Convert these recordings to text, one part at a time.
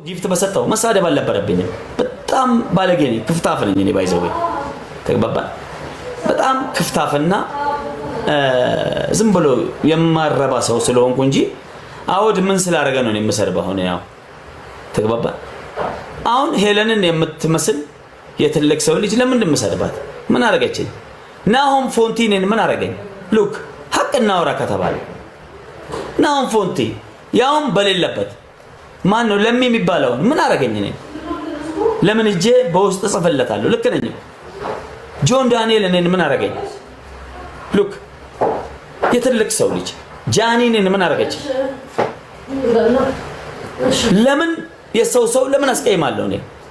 Gift በሰጠው መሳደብ አልነበረብኝም። በጣም ባለጌ ነኝ፣ ክፍታፍ ነኝ እኔ፣ by the way፣ ተግባባን። በጣም ክፍታፍና ዝም ብሎ የማረባ ሰው ስለሆንኩ እንጂ አወድ ምን ስላደረገ ነው የምሰድበው? አሁን ያው ተግባባን። አሁን ሄለንን የምትመስል የትልቅ ሰው ልጅ ለምንድን የምሰድባት? ምን አደረገችኝ? ናሆም ፎንቲንን ምን አደረገኝ? Look፣ ሀቅ እናወራ ከተባለ ናሆም ፎንቲ ያውም በሌለበት ማን ነው ለሚ የሚባለውን ምን አደረገኝ? እኔ ለምን እጄ በውስጥ እጽፍለታለሁ? ልክ ነኝ። ጆን ዳንኤል እኔን ምን አደረገኝ? Look፣ የትልቅ ሰው ልጅ ጃኒ እኔን ምን አደረገች? ለምን የሰው ሰው ለምን አስቀይማለሁ?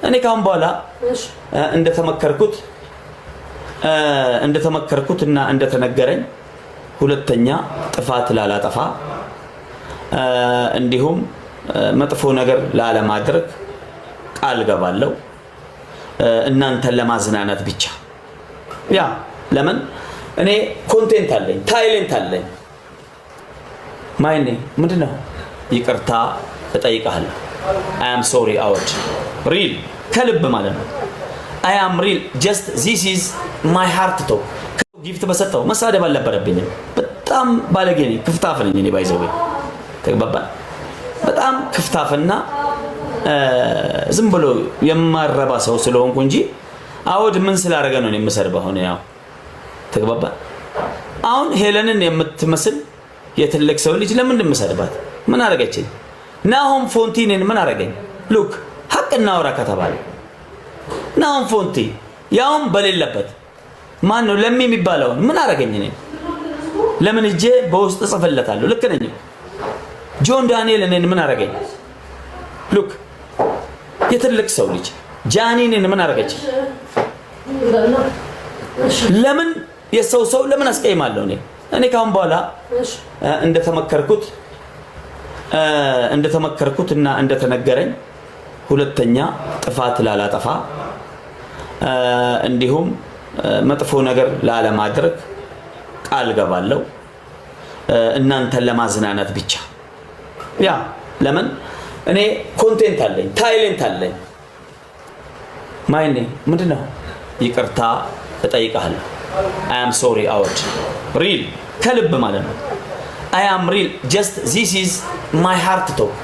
እኔ ካሁን በኋላ እንደተመከርኩት እና እንደተነገረኝ ሁለተኛ ጥፋት ላላጠፋ እንዲሁም መጥፎ ነገር ላለማድረግ ቃል ገባለሁ። እናንተን ለማዝናናት ብቻ። Yeah፣ ለምን እኔ content አለኝ፣ talent አለኝ። ማይኔ ምንድን ነው? ይቅርታ እጠይቅሃለሁ። I am sorry አወድ፣ real ከልብ ማለት ነው። I am real, just this is my heart talk። Gift በሰጠው መሳደብ አልነበረብኝም። በጣም ባለጌ ነኝ፣ ክፍታፍ ነኝ እኔ፣ by the way፣ ተግባባን። በጣም ክፍታፍና ዝም ብሎ የማረባ ሰው ስለሆንኩ እንጂ አወድ ምን ስላደረገ ነው የምሰድበው? አሁን ያው ተግባባን። አሁን ሄለንን የምትመስል የትልቅ ሰው ልጅ ለምንድን የምሰድባት? ምን አደረገችኝ? ናሆም ፎንቲንን ምን አደረገኝ? Look፣ ሀቅ እናወራ ከተባለ ናሆም ፎንቲ ያውም በሌለበት ማን ነው ለሚ የሚባለውን ምን አደረገኝ? እኔ ለምን እጄ በውስጥ እጽፍለታለሁ? ልክ ነኝ። ጆን ዳንኤል እኔን ምን አደረገኝ? Look፣ የትልቅ ሰው ልጅ ጃኒ እኔን ምን አደረገች? ለምን የሰው ሰው ለምን አስቀይማለሁ? እኔ ካሁን በኋላ እንደተመከርኩት እና እንደተነገረኝ ሁለተኛ ጥፋት ላላጠፋ እንዲሁም መጥፎ ነገር ላለማድረግ ቃል ገባለሁ። እናንተን ለማዝናናት ብቻ። Yeah፣ ለምን እኔ content አለኝ፣ talent አለኝ። ማይኔ ምንድን ነው? ይቅርታ እጠይቅሃለሁ። I am sorry አወድ፣ real ከልብ ማለት ነው። I am real, just this is my heart talk።